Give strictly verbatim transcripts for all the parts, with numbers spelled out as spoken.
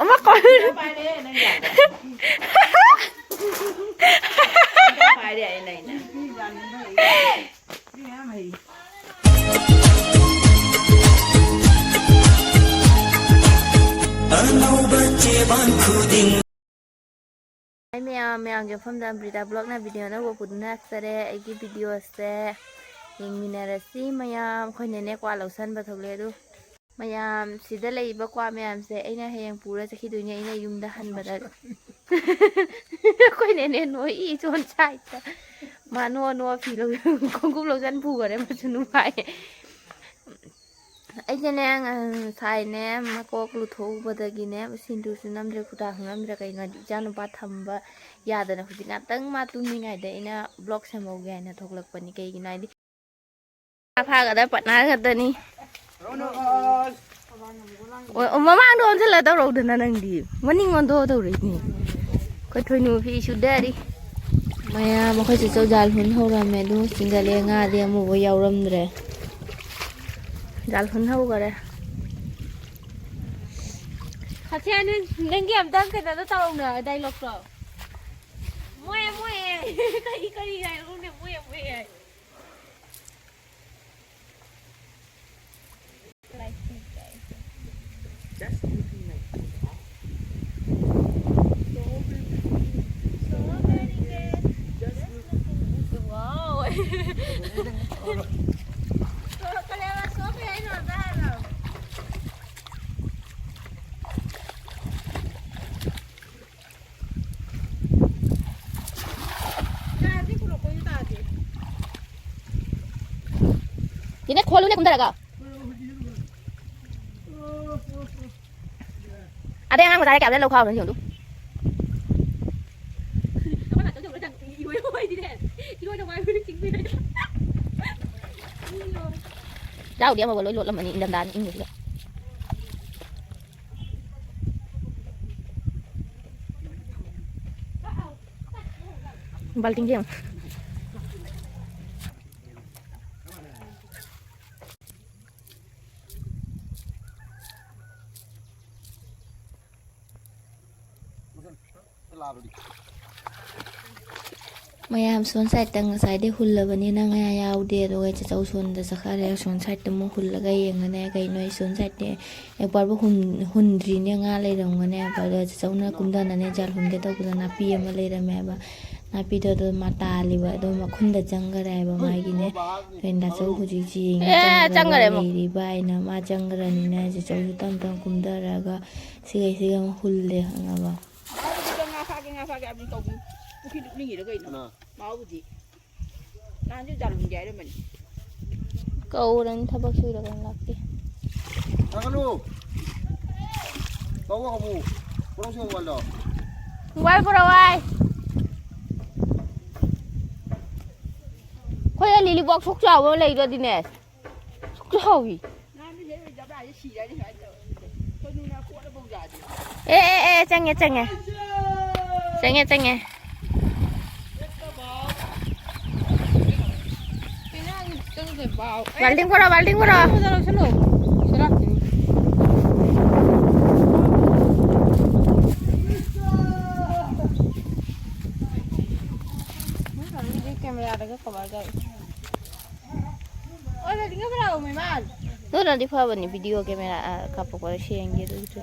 ꯑꯃ ꯀꯣꯏ꯫ ꯑꯅꯧꯕ ꯆꯦꯕꯥꯡ ꯈꯨꯗꯤꯡ꯫ ꯍꯥꯏ ꯃꯌꯥꯝ, ꯃꯌꯥꯝꯒꯤ ꯃꯐꯝꯗ ꯑꯝꯔꯤꯇꯥ ꯕ꯭ꯂꯣꯛꯅ ꯚꯤꯗꯤꯑꯣ ꯑꯅꯧꯕ ꯄꯨꯗꯨꯅ ꯂꯥꯛꯆꯔꯦ꯫ ꯑꯩꯒꯤ ꯚꯤꯗꯤꯑꯣꯁꯦ ꯌꯦꯡꯃꯤꯟꯅꯔꯁꯤ ꯃꯌꯥꯝ꯫ ꯑꯩꯈꯣꯏ ꯅꯦꯅꯦ ꯀ꯭ꯋꯥ ꯂꯧꯁꯟꯕ ꯊꯣꯛꯂꯛꯑꯦ ꯑꯗꯨ꯫ ꯃꯌꯥꯝ ꯁꯤꯗ ꯂꯩꯔꯤꯕ ꯀ꯭ꯋꯥ ꯃꯌꯥꯝꯁꯦ ꯑꯩꯅ ꯍꯌꯦꯡ ꯄꯨꯔ ꯆꯠꯈꯤꯗꯣꯏꯅꯦ, ꯑꯩꯅ ꯌꯨꯝꯗ ꯍꯟꯕꯗ꯫ ꯑꯩꯈꯣꯏ ꯅꯦꯅꯦ ꯅꯣꯏ ꯏꯆꯣꯟ ꯁꯥꯏꯗ꯫ ꯃꯥ ꯅꯣ ꯅꯣ ꯐꯤ ꯂꯧ-, ꯈꯣꯡꯎꯞ ꯂꯧꯁꯟ ꯄꯨꯈꯔꯦ ꯃꯆꯨ ꯅꯨꯡꯉꯥꯏ꯫ ꯑꯩꯁꯦꯅꯦ, ꯉꯁꯥꯏꯅꯦ, ꯃꯀꯣꯛ ꯂꯨꯊꯣꯛꯎꯕꯗꯒꯤꯅꯦ, ꯁꯤꯡꯖꯨꯁꯨ ꯅꯝꯗ꯭ꯔꯦ, ꯈꯨꯗꯥꯡꯁꯨ ꯅꯝꯗ꯭ꯔꯦ꯫ ꯀꯩꯅꯣ ꯍꯥꯏꯗꯤ, ꯏꯆꯥ ꯅꯨꯄꯥ ꯊꯝꯕ ꯌꯥꯗꯅ ꯍꯧꯖꯤꯛ ꯉꯥꯛꯇꯪ ꯃꯥ ꯇꯨꯝꯃꯤꯉꯩꯗ ꯑꯩꯅ ꯕ꯭ꯂꯣꯛ ꯁꯦꯝꯍꯧꯒꯦ ꯍꯥꯏꯅ ꯊꯣꯛꯂꯛꯄꯅꯤ꯫ ꯀꯩꯒꯤꯅꯣ ꯍꯥꯏꯗꯤ, ꯐꯥꯒꯗꯕ ꯄꯠꯅ ꯈꯛꯇꯅꯤ꯫ ꯑꯣ, ꯑꯣ, ꯃꯃꯥꯡꯗ ꯑꯣꯟꯁꯤꯜꯂ ꯇꯧꯔꯧꯗꯅ ꯅꯪꯗꯤ꯫ ꯃꯅꯤꯡ ꯑꯣꯟꯊꯣꯛꯑ ꯇꯧꯔꯛꯏꯅꯦ꯫ ꯑꯩꯈꯣꯏ ꯊꯣꯏꯅꯨ ꯐꯤ ꯁꯨꯗꯔꯤ꯫ ꯃꯌꯥꯝ ꯑꯩꯈꯣꯏ ꯆꯦꯆꯧ ꯖꯥꯜ ꯍꯨꯟ ꯍꯧꯔꯝꯃꯦ, ꯑꯗꯨ ꯆꯤꯡꯒꯠꯂꯦ, ꯉꯥꯗꯤ ꯑꯃꯨꯛꯐꯥꯎ ꯌꯥꯎꯔꯝꯗ꯭ꯔꯦ꯫ ꯖꯥꯜ ꯍꯨꯟ ꯍꯧꯈꯔꯦ꯫ ꯍꯁꯤꯌꯥꯅ ꯅꯪꯒꯤ ꯑꯝꯇꯪ ꯀꯩꯅꯣꯗꯣ ꯇꯧꯔꯧꯅ, ꯗꯥꯏꯂꯣꯛꯇꯣ꯫ ꯃꯣꯏ, ꯃꯣꯏ꯫ ꯀꯔꯤ, ꯀꯔꯤ ꯍꯥꯏꯔꯛꯎꯅꯦ, ꯃꯣꯏ, ꯃꯣꯏ ꯍꯥꯏ꯫ ꯁꯤꯅ ꯈꯣꯜꯂꯨꯅꯦ ꯀꯨꯝꯊꯔꯒ꯫ ꯑꯗꯩ ꯑꯉꯥꯡ ꯃꯆꯥ ꯀꯌꯥ ꯂꯧ ꯈꯥꯎꯔꯣ ꯌꯦꯡꯉꯨ꯫ ꯆꯥꯎꯗꯤ ꯑꯃꯕꯨ ꯂꯣꯏ ꯂꯣꯠꯂꯝꯃꯅꯤ ꯏꯪꯊꯝꯊꯥꯅꯤ ꯏꯪꯕꯁꯤꯗ꯫ ꯕꯥꯜꯇꯤꯟꯁꯦ ꯌꯦꯡꯉꯨ꯫ ꯃꯌꯥꯝ ꯁꯣꯝ ꯁꯥꯏꯠꯇ ꯉꯁꯥꯏꯗꯩ ꯍꯨꯜꯂꯕꯅꯤꯅ ꯉꯥ ꯌꯥꯎꯗꯦ꯫ ꯑꯗꯨꯒ ꯆꯦꯆꯧ ꯁꯣꯝꯗ ꯆꯠꯈ꯭ꯔꯦ꯫ ꯁꯣꯝ ꯁꯥꯏꯠꯇ ꯑꯃꯨꯛ ꯍꯨꯜꯂꯒ ꯌꯦꯡꯉꯅꯦ꯫ ꯀꯩꯅꯣ ꯑꯩ ꯁꯣꯝ ꯁꯥꯏꯠꯇ ꯑꯦꯛꯕꯥꯔꯕꯨ ꯍꯨꯟ-, ꯍꯨꯟꯗ꯭ꯔꯤꯅꯦ꯫ ꯉꯥ ꯂꯩꯔꯝꯒꯅꯦ ꯍꯥꯏꯕ꯫ ꯑꯗꯣ ꯆꯦꯆꯧꯅ ꯀꯨꯝꯊꯅꯅꯦ ꯖꯥꯜ ꯍꯨꯟꯒꯦ ꯇꯧꯕꯗ ꯅꯥꯄꯤ ꯑꯃ ꯂꯩꯔꯝꯃꯦ ꯍꯥꯏꯕ꯫ ꯅꯥꯄꯤꯗꯣ ꯑꯗꯨꯝ ꯃꯥ ꯇꯥꯜꯂꯤꯕ꯫ ꯑꯗꯨꯝ ꯃꯈꯨꯟꯗ ꯆꯪꯈꯔꯦ ꯍꯥꯏꯕ ꯃꯥꯒꯤꯅꯦ꯫ ꯀꯩꯅꯣ ꯗꯥꯆꯧ ꯍꯧꯖꯤꯛ ꯆꯦꯡ ꯑꯦ, ꯆꯪꯈ꯭ꯔꯒ ꯆꯪꯈꯔꯦ ꯑꯃꯨꯛ꯫ ꯂꯩꯔꯤꯕ ꯍꯥꯏꯅ ꯃꯥ ꯆꯪꯈ꯭ꯔꯅꯤꯅ ꯆꯦꯆꯧꯁꯨ ꯇꯞ ꯇꯞ ꯀꯨꯝꯊꯔꯒ ꯁꯤꯒꯩ ꯁꯤꯒ ꯑꯃꯨꯛ ꯍꯨꯜꯂꯦ ꯈꯪꯉꯕ꯫ ꯃꯥꯕꯨꯗꯤ ꯉꯥ ꯐꯥꯒꯦ, ꯉꯥ ꯐꯥꯒꯦ ꯍꯥꯏꯕꯅꯤ ꯀꯧꯕꯅꯤ꯫ ꯄꯨꯈ꯭ꯔꯤ ꯂꯨꯞꯅꯤꯡꯉꯤꯔ ꯀꯩꯅꯣ? ꯀꯅꯥ? ꯃꯥꯕꯨꯗꯤ꯫ ꯅꯍꯥꯟꯁꯨ ꯖꯥꯜ ꯍꯨꯟꯒꯦ ꯍꯥꯏꯔꯝꯕꯅꯤ꯫ ꯀꯧꯔꯅꯤ, ꯊꯕꯛ ꯁꯨꯔꯒ ꯂꯥꯛꯇꯦ꯫ ꯊꯥꯒꯠꯂꯨ꯫ ꯀꯧꯕ ꯀꯧꯕꯨ꯫ ꯄꯨꯔꯛꯁꯤ ꯃꯣꯕꯥꯏꯜꯗꯣ꯫ ꯃꯣꯕꯥꯏꯜ ꯄꯨꯔꯛꯑꯣ ꯍꯥꯏ꯫ ꯑꯩꯈꯣꯏ ꯂꯤꯂꯤꯕꯣꯛ ꯁꯨꯛ ꯆꯥꯎꯕ ꯑꯃ ꯂꯩꯗꯣ ꯗꯤꯅꯦꯁ꯫ ꯁꯨꯛ ꯆꯥꯎꯏ꯫ ꯑꯦ, ꯑꯦ, ꯑꯦ, ꯆꯪꯉꯦ, ꯆꯪꯉꯦ꯫ ꯆꯪꯉꯦ, ꯆꯪꯉꯦ꯫ ꯕꯥꯜꯇꯤꯡ ꯄꯨꯔꯛꯑꯣ, ꯕꯥꯜꯇꯤꯡ ꯄꯨꯔꯛꯑꯣ꯫ ꯀꯦꯃꯦꯔꯥꯗꯒ ꯀꯃꯥꯏꯅ ꯇꯧꯔꯤ? ꯑꯗꯨꯅꯗꯤ ꯐꯕꯅꯤ, ꯚꯤꯗꯤꯑꯣ ꯀꯦꯃꯦꯔꯥ, ꯑ, ꯀꯥꯞꯄꯛꯄꯗ ꯁꯦꯡꯗꯦ ꯑꯗꯨꯒꯤꯁꯨ꯫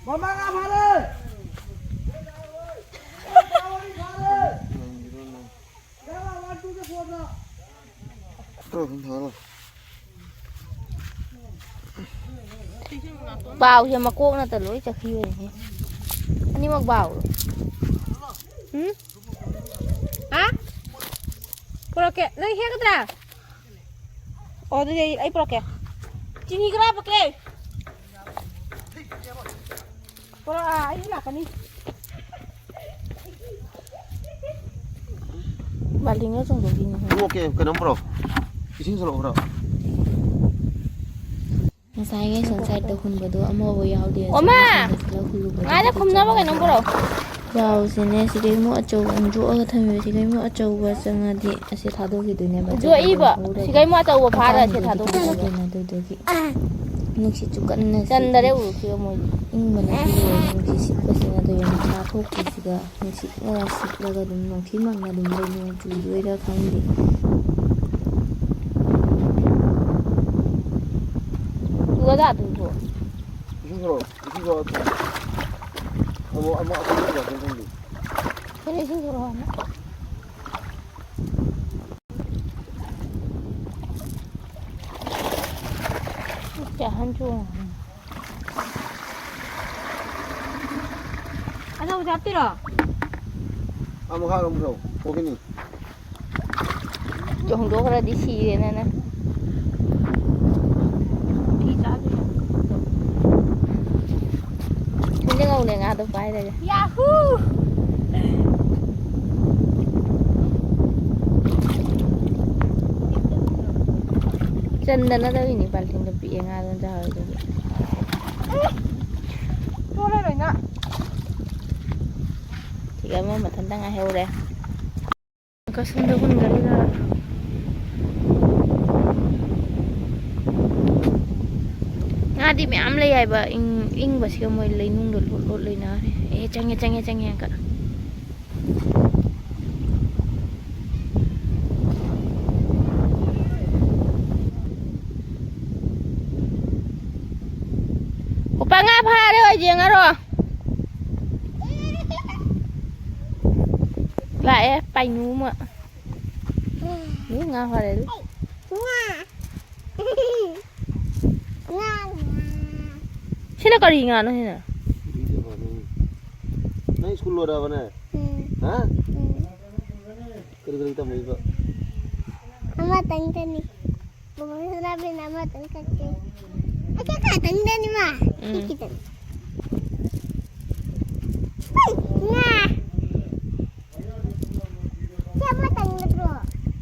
ꯃꯃꯥ ꯉꯥ ꯐꯥꯔꯦ! ꯄꯥꯎꯁꯦ ꯃꯀꯣꯛꯅꯇ ꯂꯣꯏ ꯆꯠꯈꯤꯕꯅꯦ꯫ ꯑꯅꯤꯃꯛ ꯄꯥꯎ꯫ ꯎꯝ? ꯍꯥ? ꯄꯨꯔꯛꯀꯦ꯫ ꯅꯪ ꯍꯦꯛꯀꯗ꯭ꯔꯥ? ꯑꯣ, ꯑꯗꯨꯗꯤ ꯑꯩ, ꯑꯩ ꯄꯨꯔꯛꯀꯦ꯫ ꯆꯤꯅꯤ ꯈꯔ ꯍꯥꯞꯄꯛꯀꯦ꯫ ꯄꯨꯔꯛꯑꯣ, ꯑꯩ ꯂꯥꯛꯀꯅꯤ꯫ ꯕꯥꯜꯇꯤꯟꯒ ꯆꯣꯡꯊꯣꯛꯈꯤꯅꯤ꯫ ꯄꯨꯔꯛꯀꯦ, ꯀꯩꯅꯣꯝ ꯄꯨꯔꯛꯑꯣ꯫ ꯏꯁꯤꯡ ꯁꯣꯔꯛꯑꯣ ꯈꯔ꯫ ꯉꯁꯥꯏꯉꯩ ꯁꯟꯁꯥꯏꯠꯇ ꯍꯨꯟꯕꯗꯣ ꯑꯃꯐꯥꯎ ꯌꯥꯎꯗꯦ꯫ ꯑꯣꯃꯥ! ꯑꯁꯣꯝꯗ ꯁꯟꯁꯥꯏꯠꯇ ꯍꯨꯜꯂꯨꯕꯗꯣ ꯉꯥꯏꯗ ꯈꯨꯝꯅꯕ ꯀꯩꯅꯣꯝ ꯄꯨꯔꯛꯑꯣ꯫ ꯌꯥꯎꯁꯤꯅꯦ, ꯁꯤꯒꯩꯃꯨꯛ ꯑꯆꯧꯕ ꯌꯣꯛꯑꯒ ꯊꯝꯃꯤꯕ ꯁꯤꯒꯩꯃꯨꯛ ꯑꯆꯧꯕ ꯆꯪꯉꯗꯤ ꯑꯁꯤ ꯊꯥꯗꯣꯛꯈꯤꯗꯣꯏꯅꯦꯕ꯫ ꯌꯣꯛꯏꯕ꯫ ꯁꯤꯒꯩꯃꯨꯛ ꯑꯆꯧꯕ ꯐꯥꯔ ꯑꯁꯤ ꯃꯄꯥꯟꯗꯗꯤ ꯊꯥꯗꯣꯛꯈꯤꯗꯣꯏꯅꯦ꯫ ꯊꯥꯗꯣꯛꯈꯤꯗꯣꯏꯅꯦ꯫ ꯑꯗꯨꯗꯨꯒꯤ ꯅꯨꯡꯁꯤꯠꯁꯨ ꯀꯟꯅ ꯁꯤꯠꯂꯤ꯫ ꯆꯟꯗꯔꯦ ꯎꯔꯨꯛꯁꯤꯒ ꯃꯣꯏꯗꯤ꯫ ꯏꯪꯕꯅ ꯏꯪꯕ ꯅꯨꯡꯁꯤꯠ ꯁꯤꯠꯄꯁꯤꯅ ꯑꯗꯣ ꯌꯥꯝ ꯊꯥꯊꯣꯛꯄꯁꯤꯒ ꯅꯨꯡꯁꯤꯠꯅ ꯁꯤꯠꯂꯒ ꯑꯗꯨꯝ ꯅꯨꯡꯊꯤ ꯃꯪꯅ ꯑꯗꯨꯝ ꯂꯩ꯫ ꯅꯣꯡ ꯆꯨꯗꯣꯏꯔꯥ ꯈꯪꯗꯦ꯫ ꯆꯨꯔꯖꯥꯠꯂꯣ ꯑꯗꯨꯕꯨ? ꯏꯁꯤꯡ ꯁꯣꯔꯣ, ꯏꯁꯤꯡ ꯁꯣꯔꯣ꯫ ꯑꯃꯨꯛ, ꯑꯃꯨꯛ, ꯑꯃꯨꯛ ꯌꯥꯗꯦ ꯈꯪꯗꯦ꯫ ꯀꯩꯅꯣ ꯏꯁꯤꯡ ꯁꯣꯔꯣ ꯍꯥꯏꯅ? ꯀꯌꯥ ꯍꯟ ꯆꯣꯡꯉꯤ? ꯑꯆꯧꯕꯁꯦ ꯍꯥꯞꯇꯣꯏꯔꯣ? ꯑꯥ, ꯃꯈꯥꯗ ꯑꯃꯨꯛ ꯊꯧ, ꯄꯣꯛꯈꯤꯅꯤ꯫ ꯍꯨꯟꯗꯣꯛꯈ꯭ꯔꯗꯤ ꯁꯤꯔꯦꯅꯦ ꯅꯪ꯫ ꯐꯤ ꯆꯥꯗꯣꯏꯅꯦ꯫ ꯊꯨꯝꯖ ꯉꯧꯅꯦ ꯉꯥꯗꯣ ꯄꯥꯏꯔꯒ꯫ ꯌꯥꯍꯨ! ꯆꯟꯗꯅ ꯇꯧꯔꯤꯅꯤ, ꯕꯥꯜꯇꯤꯟꯗꯣ ꯄꯤꯛꯑꯦ, ꯉꯥꯗꯣ ꯆꯥꯎꯔꯦ ꯑꯗꯨꯒꯤ꯫ ꯆꯣꯠꯂꯦ ꯂꯣꯏꯅ꯫ ꯁꯤꯒ ꯑꯃ ꯃꯊꯟꯇ ꯉꯥꯏꯍꯧꯔꯦ꯫ ꯀꯁꯨꯝꯗ ꯍꯨꯟꯒꯅꯤꯗ꯫ ꯉꯥꯗꯤ ꯃꯌꯥꯝ ꯂꯩ ꯍꯥꯏꯕ, ꯏꯪ-, ꯏꯪꯕꯁꯤꯒ ꯃꯣꯏ ꯂꯩꯅꯨꯡꯗ ꯂꯣꯠ ꯂꯣꯠ ꯂꯩꯅꯔꯦ꯫ ꯑꯦ, ꯆꯪꯉꯦ, ꯆꯪꯉꯦ, ꯆꯪꯉꯦ, ꯑꯪꯀ꯫ ꯎꯄꯥ ꯉꯥ ꯐꯥꯔꯦ, ꯑꯣꯏ ꯌꯦꯡꯉꯔꯣ꯫ ꯂꯥꯛꯑꯦ, ꯄꯥꯏꯅꯨ ꯑꯃ꯫ ꯎꯝ, ꯉꯥ ꯐꯥꯔꯦ ꯑꯗꯨ꯫ ꯉꯥ꯫ ꯉꯥ, ꯉꯥ꯫ ꯁꯤꯅ ꯀꯔꯤ ꯉꯥꯅꯣ ꯁꯤꯅ? ꯅꯪ ꯁ꯭ꯀꯨꯜ ꯂꯣꯏꯔꯕꯅꯦ? ꯎꯝ꯫ ꯍꯥ? ꯎꯝ꯫ ꯀꯔꯤ ꯀꯔꯤ ꯇꯝꯃꯛꯏꯕ? ꯑꯃꯇꯪꯗꯅꯤ꯫ ꯕꯣꯕꯣ ꯁꯅꯥꯕꯤꯅ ꯑꯃꯇꯪ ꯀꯛꯀꯦ꯫ ꯑꯩ ꯀꯛ ꯈꯛꯇꯪꯗꯅꯤ ꯃꯥ꯫ ꯎꯝ꯫ ꯁꯤ ꯈꯤꯇꯪ꯫ ꯍꯩ, ꯉꯥ꯫ ꯁꯤ ꯑꯃꯇꯪ ꯅꯠꯇ꯭ꯔꯣ?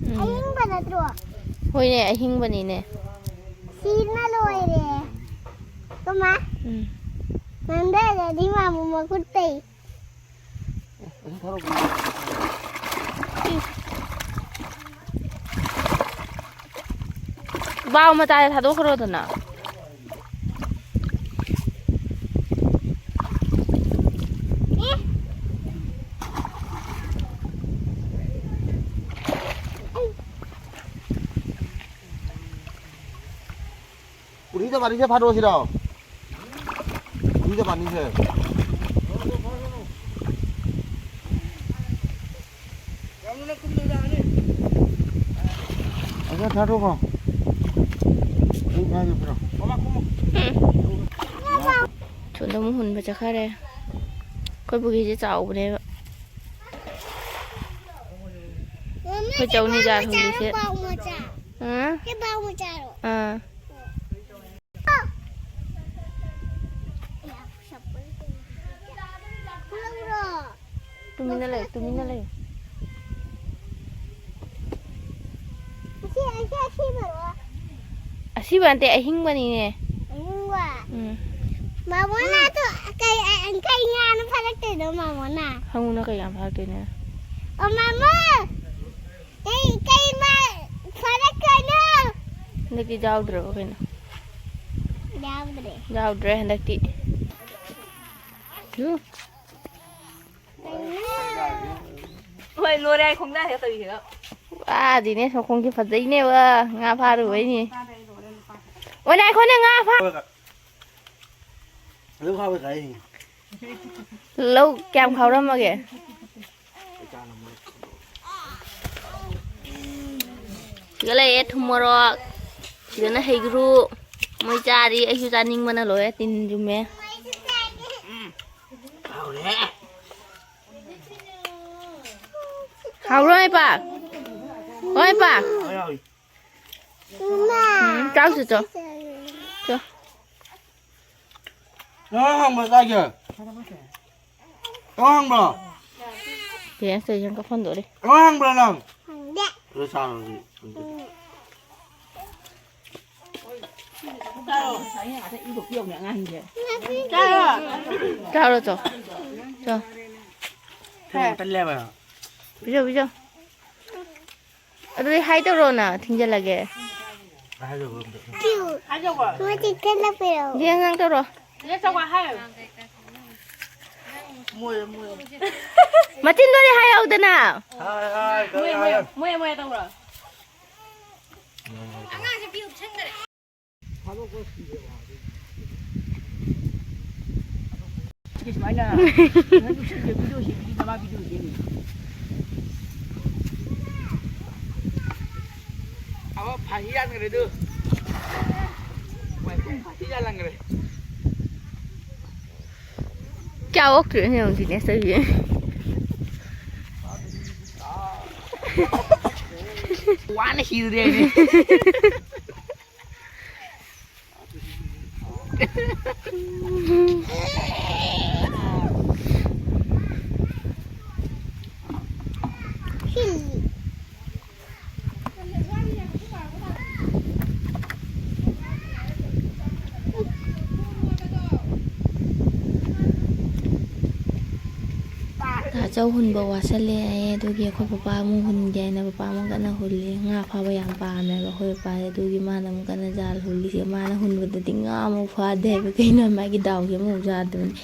ꯎꯝ꯫ ꯑꯍꯤꯡꯕ ꯅꯠꯇ꯭ꯔꯣ? ꯍꯣꯏꯅꯦ, ꯑꯍꯤꯡꯕꯅꯤꯅꯦ꯫ ꯁꯤꯅ ꯂꯣꯏꯔꯦ꯫ ꯀꯃꯥ? ꯎꯝ꯫ ꯅꯪꯗꯔꯗꯤ ꯃꯥꯃꯨ ꯃꯈꯨꯠꯇꯩ꯫ ꯕꯥꯎ ꯃꯇꯥꯏꯗ ꯊꯥꯗꯣꯛꯈ꯭ꯔꯣꯗꯅ꯫ ꯄꯨꯔꯤꯗ ꯃꯥꯔꯤꯁꯦ ꯐꯥꯗꯣꯛꯑꯁꯤꯔꯣ? ꯄꯨꯔꯤꯗ ꯃꯥꯔꯤꯁꯦ꯫ ꯑꯗ ꯊꯥꯗꯣꯛꯈꯣ꯫ ꯑꯗꯨ ꯐꯥꯗꯣꯛꯈ꯭ꯔꯣ꯫ ꯁꯣꯝꯗ ꯑꯃꯨꯛ ꯍꯨꯟꯕ ꯆꯠꯈ꯭ꯔꯦ꯫ ꯑꯩꯈꯣꯏ ꯄꯨꯈ꯭ꯔꯤꯁꯦ ꯆꯥꯎꯕꯅꯦꯕ꯫ ꯑꯩꯈꯣꯏ ꯆꯧꯅꯤ ꯖꯥꯠ ꯍꯨꯜꯂꯤꯁꯦ꯫ ꯄꯥꯎ ꯃꯆꯥ꯫ ꯑꯥ? ꯁꯤ ꯄꯥꯎ ꯃꯆꯥꯔꯣ? ꯑꯥ꯫ ꯇꯨꯃꯤꯟꯅ ꯂꯩꯌꯨ, ꯇꯨꯃꯤꯟꯅ ꯂꯩꯌꯨ꯫ ꯑꯁꯤ, ꯑꯁꯤ ꯑꯁꯤꯕꯔꯣ? ꯑꯁꯤꯕ ꯅꯠꯇꯦ, ꯑꯍꯤꯡꯕꯅꯤꯅꯦ꯫ ꯑꯍꯤꯡꯕ? ꯎꯝ꯫ ꯃꯥꯃꯣꯅ ꯇꯨ ꯀꯩ, ꯀꯩ ꯉꯥꯅꯣ ꯐꯥꯔꯛꯇꯣꯏꯗꯣ, ꯃꯥꯃꯣꯅ? ꯍꯪꯉꯨꯅ ꯀꯩ ꯉꯥ ꯐꯥꯔꯛꯇꯣꯏꯅꯣ? ꯑꯣ, ꯃꯥꯃꯣ! ꯀꯩ, ꯀꯩ ꯃꯥ ꯐꯥꯔꯛꯇꯣꯏꯅꯣ? ꯍꯟꯗꯛꯇꯤ ꯌꯥꯎꯗ꯭ꯔꯕ ꯀꯩꯅꯣ? ꯌꯥꯎꯗ꯭ꯔꯦ꯫ ꯌꯥꯎꯗ꯭ꯔꯦ ꯍꯟꯗꯛꯇꯤ꯫ ꯌꯨ꯫ ꯍꯣꯏ, ꯂꯣꯏꯔꯦ, ꯑꯩ ꯈꯣꯡꯗꯥ ꯍꯦꯛ ꯇꯧꯏꯁꯤꯒ꯫ ꯋꯥꯗꯤꯅꯦ, ꯁꯣꯈꯣꯡꯁꯦ ꯐꯖꯩꯅꯦ, ꯋꯥ, ꯉꯥ ꯐꯥꯔꯨꯕꯩꯅꯦ꯫ ꯑꯣ, ꯉꯥꯏꯈꯣꯅꯦ, ꯉꯥ ꯐꯥ-, ꯑꯗꯨꯝ ꯈꯥꯎꯋꯦ ꯀꯥꯏ꯫ ꯂꯧ ꯀꯌꯥꯝ ꯈꯥꯎꯔꯝꯃꯒꯦ? ꯁꯤꯗ ꯂꯩꯌꯦ ꯊꯨꯝ ꯃꯣꯔꯣꯛ, ꯁꯤꯗꯅ ꯍꯩꯒ꯭ꯔꯨ꯫ ꯃꯣꯏ ꯆꯥꯔꯤ, ꯑꯩꯁꯨ ꯆꯥꯅꯤꯡꯕꯅ ꯂꯣꯏꯔꯦ, ꯇꯤꯟ ꯆꯨꯝꯃꯦ꯫ ꯍꯥꯎꯔꯦ꯫ ꯍꯥꯎꯔꯣ, ꯏꯄꯥ? ꯍꯣꯏ, ꯏꯄꯥ? ꯍꯥꯎꯔꯦ, ꯍꯥꯎꯔꯦ꯫ ꯎꯝ, ꯆꯥꯎꯁꯤ ꯆꯣ꯫ ꯆꯣ꯫ ꯀꯅꯥ ꯍꯪꯕ ꯆꯥꯒꯦ? ꯀꯅꯥ ꯍꯪꯕ꯭ꯔꯣ? ꯄꯦꯔꯦꯟꯁꯇ ꯌꯦꯡ ꯀꯞꯐꯟꯗꯣꯔꯦ꯫ ꯀꯅꯥ ꯍꯪꯕ꯭ꯔꯣ ꯅꯪ? ꯍꯪꯗꯦ꯫ ꯑꯗꯨ ꯆꯥꯔꯣ ꯑꯗꯨꯗꯤ꯫ ꯆꯥꯔꯣ꯫ ꯆꯥꯔꯣ, ꯆꯣ꯫ ꯆꯣ꯫ ꯊꯣꯡ ꯇꯜꯂꯦꯕ꯫ ꯄꯤꯖꯧ, ꯄꯤꯖꯧ꯫ ꯑꯗꯨꯗꯤ ꯍꯥꯏ ꯇꯧꯔꯣꯅ, ꯊꯤꯡꯖꯤꯜꯂꯒꯦ꯫ ꯍꯥꯏꯖꯧꯕ ꯑꯝꯇ꯫ ꯍꯥꯏꯖꯧꯕ꯫ ꯃꯣꯏ ꯆꯤꯛꯀꯟ ꯂꯥꯛꯄꯤꯔꯣ꯫ ꯌꯦꯟ ꯉꯥꯡ ꯇꯧꯔꯣ꯫ ꯆꯤꯛꯀꯟ ꯆꯧꯋꯥ ꯍꯥꯏꯌꯣ꯫ ꯃꯣꯏ, ꯃꯣꯏ꯫ ꯃꯆꯤꯟꯗꯨꯗꯤ ꯍꯥꯏꯍꯧꯗꯅ꯫ ꯍꯥꯏ, ꯍꯥꯏ, ꯃꯣꯏ, ꯃꯣꯏ, ꯍꯥꯏ꯫ ꯃꯣꯏ, ꯃꯣꯏ ꯇꯧꯔꯣ꯫ ꯑꯉꯥꯡꯁꯦ ꯄꯤ ꯎꯞꯁꯟꯈꯔꯦ꯫ ꯁꯤ ꯁꯨꯃꯥꯏꯅ ꯅꯪ ꯎꯞꯁꯟꯒꯦ, ꯚꯤꯗꯤꯑꯣ ꯁꯦꯝꯕꯤꯒꯦ, ꯅꯃꯥ ꯚꯤꯗꯤꯑꯣ ꯁꯦꯝꯃꯤ꯫ ꯑꯕ ꯐꯥꯍꯤ ꯌꯥꯟꯈ꯭ꯔꯦ ꯑꯗꯨ꯫ ꯐꯥꯍꯤ ꯌꯥꯜꯂꯟꯈ꯭ꯔꯦ꯫ ꯀꯌꯥ ꯑꯣꯛꯇ꯭ꯔꯤꯅꯣ ꯌꯦꯡꯉꯨ, ꯖꯤꯅꯦꯁ ꯇꯧꯔꯤꯁꯦ꯫ ꯋꯥꯅ ꯁꯤꯔꯨꯔꯦ ꯑꯩꯗꯤ꯫ ꯇꯥꯆꯧ ꯍꯨꯟꯕ ꯋꯥꯁꯜꯂꯦ ꯍꯥꯏꯌꯦ, ꯑꯗꯨꯒꯤ ꯑꯩꯈꯣꯏ ꯄꯄꯥ ꯑꯃꯨꯛ ꯍꯨꯟꯒꯦ ꯍꯥꯏꯅ ꯄꯄꯥ ꯑꯃꯨꯛ ꯀꯟꯅ ꯍꯨꯜꯂꯤ꯫ ꯉꯥ ꯐꯥꯕ ꯌꯥꯝ ꯄꯥꯝꯃꯦꯕ ꯑꯩꯈꯣꯏ ꯄꯄꯥꯁꯦ, ꯑꯗꯨꯒꯤ ꯃꯥꯅ ꯑꯃꯨꯛ ꯀꯟꯅ ꯖꯥꯜ ꯍꯨꯜꯂꯤꯁꯦ꯫ ꯃꯥꯅ ꯍꯨꯟꯕꯗꯗꯤ ꯉꯥ ꯑꯃꯨꯛ ꯐꯥꯗꯦ ꯍꯥꯏꯕ, ꯀꯩꯅꯣ ꯃꯥꯒꯤ ꯗꯥꯎꯁꯦ ꯑꯃꯨꯛ ꯌꯥꯗꯕꯅꯤ꯫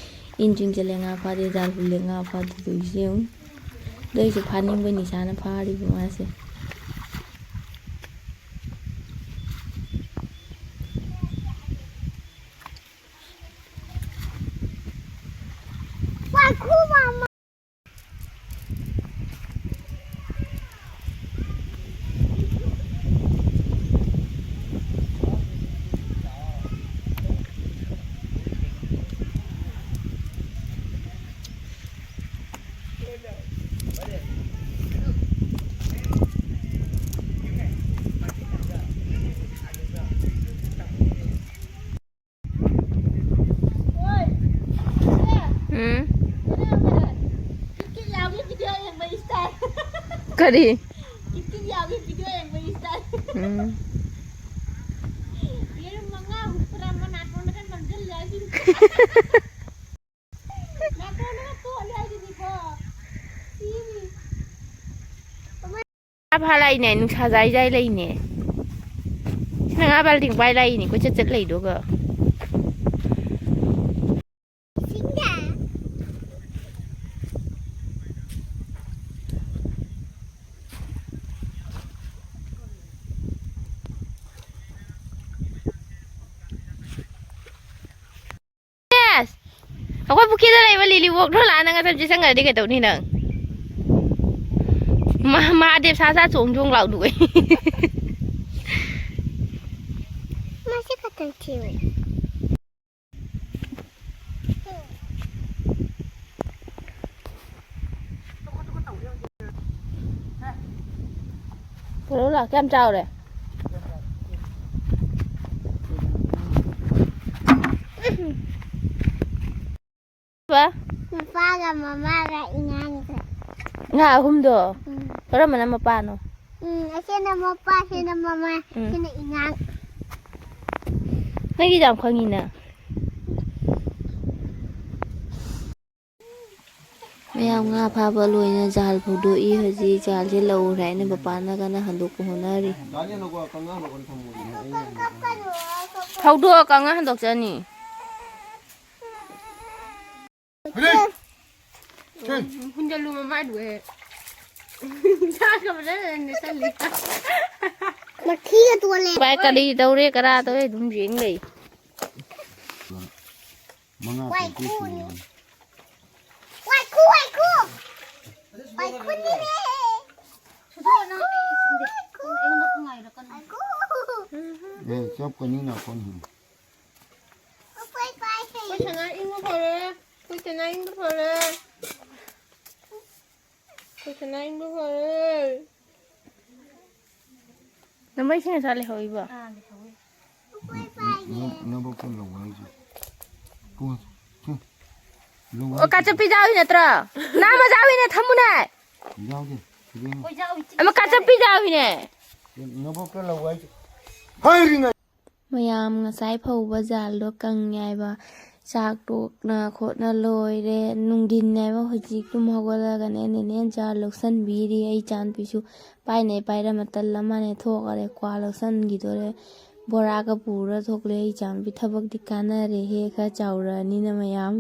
ꯏꯟ ꯆꯤꯡꯁꯤꯜꯂꯦ ꯉꯥ ꯐꯥꯗꯦ, ꯖꯥꯜ ꯍꯨꯜꯂꯦ ꯉꯥ ꯐꯥꯗꯦ ꯇꯧꯔꯤꯁꯦ ꯌꯦꯡꯉꯨ꯫ ꯑꯗꯨꯏꯁꯨ ꯐꯥꯅꯤꯡꯕ ꯅꯤꯁꯥꯅ ꯐꯥꯔꯤꯕ ꯃꯥꯁꯦ꯫ ꯎꯝ꯫ ꯀꯔꯤ? ꯎꯝ꯫ ꯌꯦꯔꯨꯝ ꯃꯉꯥ ꯍꯨꯝꯐꯨꯇꯔꯥ ꯑꯃ ꯅꯥꯇꯣꯟꯗꯒ ꯅꯝꯖꯜꯂꯦ ꯍꯥꯏꯁꯤꯅꯤ꯫ ꯅꯥꯇꯣꯟꯗꯒ ꯇꯣꯠꯂꯦ ꯍꯥꯏꯁꯤꯅꯤꯀꯣ꯫ ꯐꯥ ꯂꯥꯛꯏꯅꯦ, ꯅꯨꯡꯁꯥ ꯖꯥꯏ ꯖꯥꯏ ꯂꯩꯅꯦ꯫ ꯁꯤꯅ ꯉꯥ ꯕꯥꯜꯇꯤꯡ ꯄꯥꯏ ꯂꯥꯛꯏꯅꯦ, ꯀꯣꯏꯆꯠ ꯆꯠ ꯂꯩꯗꯨꯒ꯫ ꯌꯦꯁ! ꯑꯩꯈꯣꯏ ꯄꯨꯈ꯭ꯔꯤꯗ ꯂꯩꯕ ꯂꯤꯂꯤ ꯋꯣꯛꯇꯣ ꯂꯥꯛꯑ ꯅꯪ ꯑꯗꯨꯝ ꯆꯪꯈ꯭ꯔꯗꯤ ꯀꯩꯗꯧꯅꯤ ꯅꯪ? ꯃꯍꯥ-, ꯃꯍꯥꯗꯦꯕ ꯁꯥ ꯁꯥ ꯆꯣꯡ ꯆꯣꯡ ꯂꯥꯎꯗꯨꯒꯩ꯫ ꯃꯁꯤ ꯈꯛꯇꯪ ꯊꯤꯌꯨ꯫ ꯄꯨꯔꯛꯎ ꯂꯥꯎ, ꯀꯌꯥꯝ ꯆꯥꯎꯔꯦ? ꯕ? ꯃꯄꯥꯒ ꯃꯃꯥꯒ ꯏꯉꯥꯡꯒ꯫ ꯉꯥ ꯑꯍꯨꯝꯗꯣ? ꯎꯝ꯫ ꯀꯔꯝꯕꯅ ꯃꯄꯥꯅꯣ? ꯎꯝ, ꯑꯁꯤꯅ ꯃꯄꯥ, ꯁꯤꯅ ꯃꯃꯥ, ꯎꯝ꯫ ꯁꯤꯅ ꯏꯉꯥꯡ꯫ ꯅꯪꯒꯤ ꯌꯥꯝ ꯈꯪꯉꯤꯅ꯫ ꯃꯌꯥꯝ ꯉꯥ ꯐꯥꯕ ꯂꯣꯏꯅ ꯖꯥꯜ ꯐꯧꯗꯣꯛꯏ꯫ ꯍꯧꯖꯤꯛ ꯖꯥꯜꯁꯦ ꯂꯧꯔꯦ ꯍꯥꯏꯅ ꯄꯄꯥꯅ ꯀꯟꯅ ꯍꯟꯗꯣꯛꯄ ꯍꯣꯠꯅꯔꯤ꯫ ꯐꯧꯗꯣꯛꯑ ꯀꯪꯉ ꯍꯟꯗꯣꯛꯆꯅꯤ꯫ ꯍꯨꯟꯖꯜꯂꯨ ꯃꯃꯥꯏꯗꯨ ꯍꯦ꯫ ꯆꯥꯗꯕꯗ ꯅꯦꯠꯁꯜꯂꯤ꯫ ꯃꯊꯤꯒ ꯇꯣꯜꯂꯦ꯫ ꯚꯥꯏ ꯀꯔꯤ ꯇꯧꯔꯦ ꯀꯔꯥ ꯇꯧꯔꯦ ꯑꯗꯨꯝ ꯌꯦꯡ ꯂꯩ꯫ ꯃꯉꯥ ꯇꯔꯨꯛꯇꯤ ꯁꯨꯔꯝꯃꯅꯤ꯫ ꯋꯥꯏꯈꯨ, ꯋꯥꯏꯈꯨ꯫ ꯋꯥꯏꯈꯨꯅꯤꯅꯦ꯫ ꯁꯨꯊꯣꯛꯑꯣ ꯅꯪ, ꯑꯩ ꯁꯪꯗꯦ꯫ ꯅꯪ ꯑꯩꯉꯣꯟꯗ ꯈꯨꯉꯥꯏꯔꯛꯀꯅꯨ꯫ ꯋꯥꯏꯈꯨ꯫ ꯑꯦ, ꯆꯞꯀꯅꯤ ꯅꯥꯀꯣꯡ꯫ ꯑꯩꯈꯣꯏ ꯄꯥꯏꯁꯦ꯫ ꯑꯩꯈꯣꯏ ꯁꯅꯥ ꯏꯪꯕ ꯐꯔꯦ꯫ ꯑꯩꯈꯣꯏ ꯁꯅꯥ ꯏꯪꯕ ꯐꯔꯦ꯫ ꯑꯩꯈꯣꯏ ꯁꯅꯥ ꯏꯪꯕ ꯐꯔꯦ꯫ ꯅꯃꯩ ꯁꯦꯡꯅ ꯁꯥꯠ ꯂꯩꯍꯧꯔꯤꯕꯣ? ꯑꯥ, ꯂꯩꯍꯧꯔꯤ꯫ ꯅ-, ꯅꯕꯣꯛꯇ ꯂꯧ ꯍꯥꯏꯁꯦ꯫ ꯄꯨꯡ, ꯍꯨꯝ, ꯂꯧ ꯑꯣ, ꯍꯥꯏꯁꯦ꯫ ꯀꯥꯆꯞꯄꯤ ꯌꯥꯎꯔꯤ ꯅꯠꯇ꯭ꯔꯣ? ꯅꯥꯃ ꯌꯥꯎꯔꯤꯅꯦ, ꯊꯝꯃꯨꯅꯦ꯫ ꯌꯥꯎꯗꯦ, ꯁꯤꯗꯩꯅꯦ꯫ ꯑꯃ ꯀꯥꯆꯞꯄꯤ ꯌꯥꯎꯔꯤꯅꯦ꯫ ꯅꯕꯣꯛꯇ ꯂꯧ ꯍꯥꯏꯁꯦ꯫ ꯍꯥꯏꯔꯤꯉꯩ꯫ ꯃꯌꯥꯝ ꯉꯁꯥꯏ ꯐꯧꯕ ꯖꯥꯜꯗꯣ ꯀꯪꯉꯦ ꯍꯥꯏꯕ꯫ ꯆꯥꯛ ꯇꯣꯛꯅ ꯈꯣꯠꯅ ꯂꯣꯏꯔꯦ꯫ ꯅꯨꯡꯊꯤꯟꯅꯦꯕ ꯍꯧꯖꯤꯛ ꯇꯨꯝ ꯍꯧꯒꯠꯂꯒꯅꯦ ꯅꯦꯅꯦꯅ ꯆꯥ ꯂꯧꯁꯟꯕꯤꯔꯤ꯫ ꯑꯩ ꯏꯆꯥꯅꯨꯄꯤꯁꯨ ꯄꯥꯏꯅꯩ ꯄꯥꯏꯔ ꯃꯇꯜ ꯑꯃꯅꯦ ꯊꯣꯛꯈꯔꯦ꯫ ꯀ꯭ꯋꯥ ꯂꯧꯁꯟꯈꯤꯗꯣꯔꯦ꯫ ꯕꯣꯔꯥꯒ ꯄꯨꯔ ꯊꯣꯛꯂꯦ꯫ ꯑꯩ ꯏꯆꯥꯅꯨꯄꯤ ꯊꯕꯛꯇꯤ ꯀꯥꯟꯅꯔꯦꯍꯦ, ꯈꯔ ꯆꯥꯎꯔꯛꯑꯅꯤꯅ ꯃꯌꯥꯝ꯫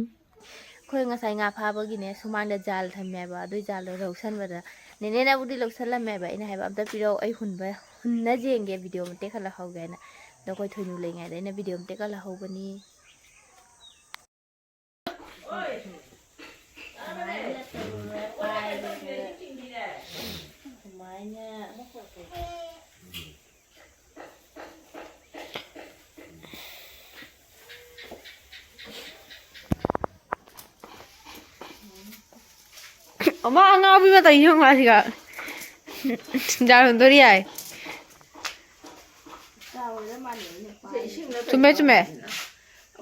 ꯑꯩꯈꯣꯏ ꯉꯁꯥꯏ ꯉꯥ ꯐꯥꯕꯒꯤꯅꯦ ꯁꯨꯃꯥꯡꯗ ꯖꯥꯜ ꯊꯝꯃꯦꯕ꯫ ꯑꯗꯨꯏ ꯖꯥꯜꯗꯣ ꯂꯧꯁꯟꯕꯗ ꯅꯦꯅꯦꯅꯕꯨꯗꯤ ꯂꯧꯁꯜꯂꯝꯃꯦꯕ꯫ ꯑꯩꯅ ꯍꯥꯏꯕ ꯑꯝꯇ ꯄꯤꯔꯛꯑꯣ, ꯑꯩ ꯍꯨꯟꯕ, ꯍꯨꯟꯅ ꯌꯦꯡꯒꯦ, ꯚꯤꯗꯤꯑꯣ ꯃꯇꯦꯛ ꯈꯔ ꯂꯧꯍꯧꯒꯦ ꯍꯥꯏꯅ꯫ ꯑꯗꯣ ꯑꯩꯈꯣꯏ ꯊꯣꯏꯅꯨ ꯂꯩꯉꯩꯗ ꯑꯩꯅ ꯚꯤꯗꯤꯑꯣ ꯃꯇꯦꯛ ꯈꯔ ꯂꯧꯍꯧꯕꯅꯤ꯫ ꯑꯃ ꯑꯉꯥꯎꯕꯤ ꯑꯃ ꯇꯧꯔꯤ ꯌꯦꯡꯉꯨ ꯃꯥꯁꯤꯒ꯫ ꯖꯥꯔꯨꯗꯣꯔꯤ ꯌꯥꯏ꯫ ꯆꯨꯝꯃꯦ, ꯆꯨꯝꯃꯦ꯫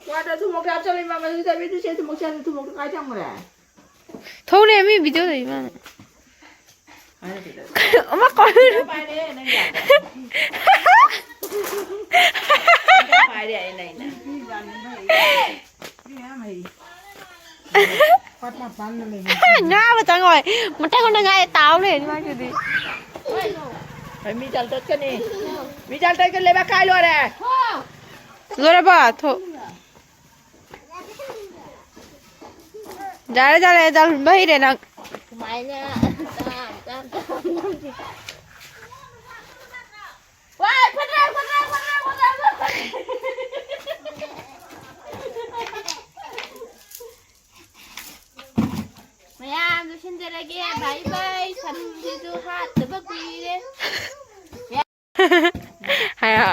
ꯀ꯭ꯋꯥꯗ ꯊꯨꯝ ꯃꯣꯔꯣꯛ ꯍꯥꯞꯆꯜꯂꯣ ꯏꯃꯥ, ꯃꯗꯨ ꯇꯧꯕꯤꯗꯨ ꯁꯦ ꯊꯨꯝ ꯃꯣꯔꯣꯛ ꯆꯥꯅꯤ, ꯊꯨꯝ ꯃꯣꯔꯣꯛꯇꯣ ꯀꯥꯏ ꯊꯝꯈ꯭ꯔꯦ? ꯊꯣꯛꯂꯦ ꯃꯤ ꯚꯤꯗꯤꯑꯣꯗ ꯏꯃꯥꯅ꯫ ꯑꯃ ꯀꯣꯏ-, ꯄꯥꯏꯔꯦ ꯅꯪ ꯌꯥꯗ꯭ꯔꯦ꯫ ꯄꯥꯏꯔꯦ ꯑꯩꯅ, ꯑꯩꯅ꯫ ꯉꯥꯕ ꯆꯪꯉꯣꯏ꯫ ꯃꯇꯩ ꯈꯣꯟꯗ ꯉꯥꯏ ꯇꯥꯎ ꯂꯩꯔꯅꯤ ꯃꯥꯏꯗꯨꯗꯤ꯫ ꯃꯤ ꯖꯥꯜ ꯇꯠꯀꯅꯤ꯫ ꯃꯤ ꯖꯥꯜ ꯇꯠꯀꯅꯤ, ꯂꯩꯕꯥꯛ ꯀꯥꯏ ꯂꯣꯏꯔꯦ꯫ ꯂꯣꯏꯔꯕꯣ? ꯊꯣ-, ꯌꯥꯔꯦ, ꯌꯥꯔꯦ, ꯖꯥꯜ ꯍꯨꯟꯕ ꯍꯩꯔꯦ ꯅꯪ꯫ ꯁꯨꯃꯥꯏꯅ ꯇꯥꯝ, ꯇꯥꯝ, ꯇꯥꯝ, ꯇꯥꯝ꯫ ꯋꯥꯏ, ꯐꯠꯇ꯭ꯔꯦ, ꯐꯠꯇ꯭ꯔꯦ, ꯐꯠꯇ꯭ꯔꯦ, ꯐꯠꯇ꯭ꯔꯦ, ꯐꯠꯇ꯭ꯔꯦ꯫ ꯃꯌꯥꯝ ꯂꯣꯏꯁꯤꯟꯖꯔꯒꯦ꯫ ꯕꯥꯏ ꯕꯥꯏ꯫ ꯁꯝꯁꯤꯁꯨ ꯍꯥꯠꯇꯕ ꯀꯨꯏꯔꯦ꯫ ꯍꯥꯏꯔꯣ꯫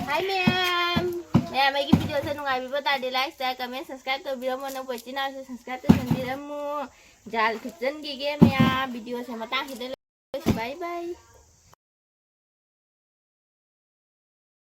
ꯍꯥꯏ ꯃꯌꯥꯝ꯫ ꯃꯌꯥꯝ ꯑꯩꯒꯤ ꯚꯤꯗꯤꯑꯣꯁꯦ ꯅꯨꯡꯉꯥꯏꯕꯤꯕ ꯇꯥꯔꯗꯤ like, share, comment, subscribe ꯇꯧꯕꯤꯔꯝꯃꯣ꯫ ꯅꯧꯕ ꯏꯆꯤꯟ ꯏꯅꯥꯎꯁꯨ subscribe ꯇꯧꯁꯟꯕꯤꯔꯝꯃꯨ꯫ ꯖꯥꯜ ꯊꯨꯞꯆꯟꯈꯤꯒꯦ ꯃꯌꯥꯝ꯫ ꯚꯤꯗꯤꯑꯣꯁꯦ ꯃꯇꯥꯡꯁꯤꯗ ꯂꯣꯏꯁꯤ꯫ ꯕꯥꯏ ꯕꯥꯏ꯫